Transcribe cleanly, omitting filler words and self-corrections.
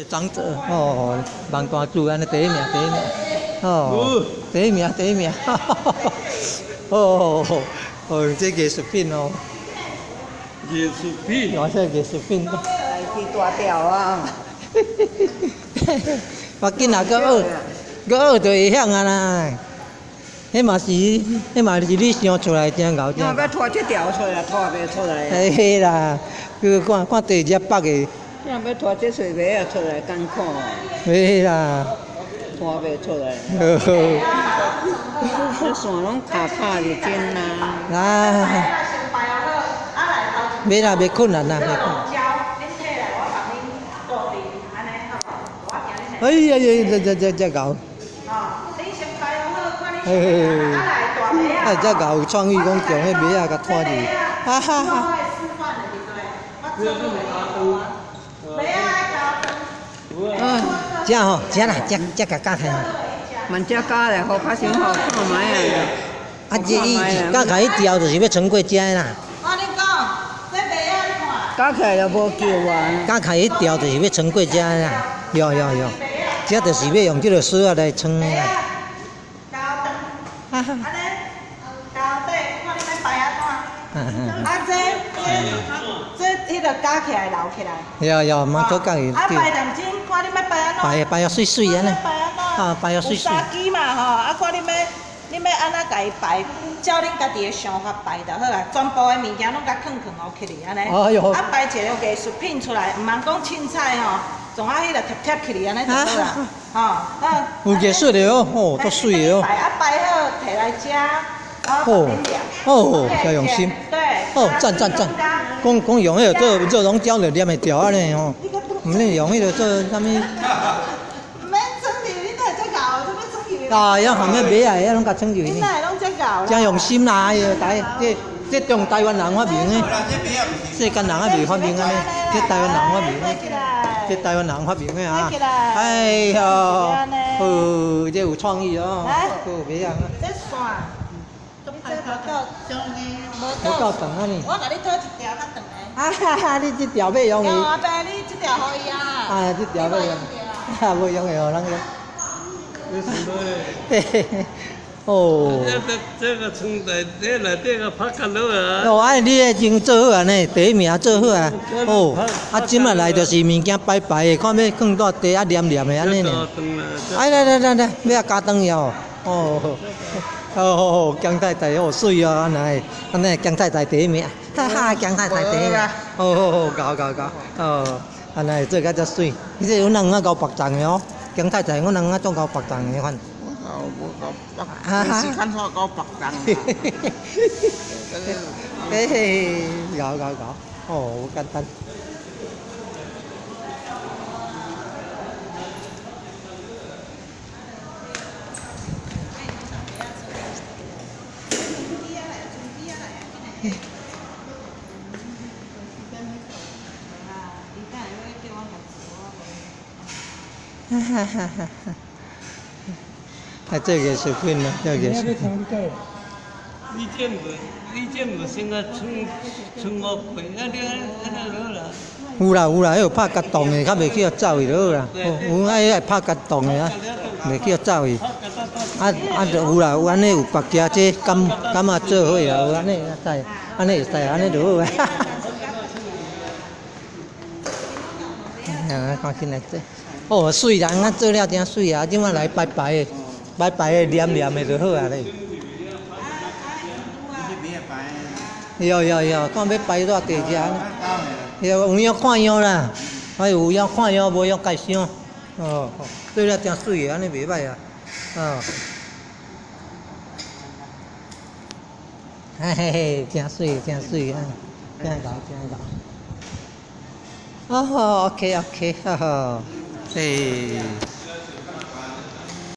長者哦，萬大柱按呢第一名，第一名，哦，第一名，第一名，哈哈哈！哦哦，這藝術品哦，藝術品，哇，這藝術品，來去大條啊！我緊啊，閣學，閣學就會曉啊啦。彼嘛是，彼嘛是你想出來真𠢕真。我欲拖這條出來，拖袂出來。嘿啦，去看看第二隻北的。我欲拖這穗襪仔出來，艱苦。嘿啦。拖袂出來。呵呵。這線攏卡卡就真啦。啊。袂啦，袂困難啦，袂困難。哎呀呀，這這這這𠢕。嘿嘿嘿，啊，這𠢕有創意，講將彼襪仔共拖入去，哈哈哈。食吼，食啦，食食共咬開。慢食咬咧，好較傷好看覓啊！啊，這伊咬開彼條就是欲穿過食的啦。咬起來就無救啊！咬開彼條就是欲穿過食的啦，有有有，這就是欲用這个匙仔來穿的啦。哈哈。啊，這這彼个咬起來留起來。有有，蠻好講啊，排點鐘，看你欲排按怎。排排啊媠媠按呢。啊，排啊媠媠。有三支嘛吼，啊，看你欲你欲按怎共伊排，照恁家己的想法排就好啊。全部的物件攏共囥囥予起來按呢。哎喲。啊，排一个藝術品出來，毋通講凊彩吼，總啊彼个貼貼起來按呢就好啦。吼，啊。有藝術的哦，哦，足媠的哦。排啊排好，提來食。哦，哦，真用心。哦，讚讚讚！講講用彼个做做溶膠就黏會牢按呢吼，毋免用彼个做啥物。毋免裝入，你哪會遮𠢕？做欲裝入？啊，遐含彼襪仔，遐攏共裝入去。你哪會攏遮𠢕？真用心啦！哎喲，台這這中台灣人發明的，世間人還未發明按呢，這台灣人發明的，這台灣人發明的啊！哎喲，哦，這有創意哦，閣有襪仔。這線。無無夠長啊呢！我共你討一條較長的。啊哈哈！你這條欲用伊？阿伯，你這條予伊啊。啊，這條欲用，啊，無用的予人用。嘿嘿嘿，哦。這個這個從內底內底個拍較落啊。哦，啊，你已經做好啊呢，第一名做好啊。哦，啊，這擺來就是物件排排的，看欲囥佗地啊黏黏的按呢爾。哎，來來來來，欲加長哦。哦。哦，江太太哦，媠哦，按呢，按呢江太太第一名，哈哈，江太太第一名，哦，𠢕𠢕𠢕，哦，按呢做甲遮媠，你這阮翁仔𠢕白重的哦，江太太，阮翁仔總𠢕白重的款。我𠢕無𠢕白，時間我𠢕白重。嘿嘿，𠢕𠢕𠢕，哦，無簡單。哈哈哈哈哈！啊，這藝術品咯，這藝術品。你這無，你這無先啊，穿穿五塊，啊你按呢落啦。有啦有啦，彼有拍結凍的，較袂去予走去就好啦。有啊，彼會拍結凍的啊，袂去予走去。啊啊，就有啦，有按呢有別家這感感啊做伙啦，有按呢會使，按呢會使，按呢就好啊。啊，趕緊來做。哦，媠啦，咱做了真媠啊！這擺來排排的，排排的黏黏的就好啊咧。有有有，看欲排偌濟只。有影看樣啦，哎有影看樣，無影家想。哦，做了真媠的，按呢袂䆀啊。哦。嘿嘿嘿，真媠，真媠啊！真𠢕，真𠢕。哦，OK OK，哈哈，嘿。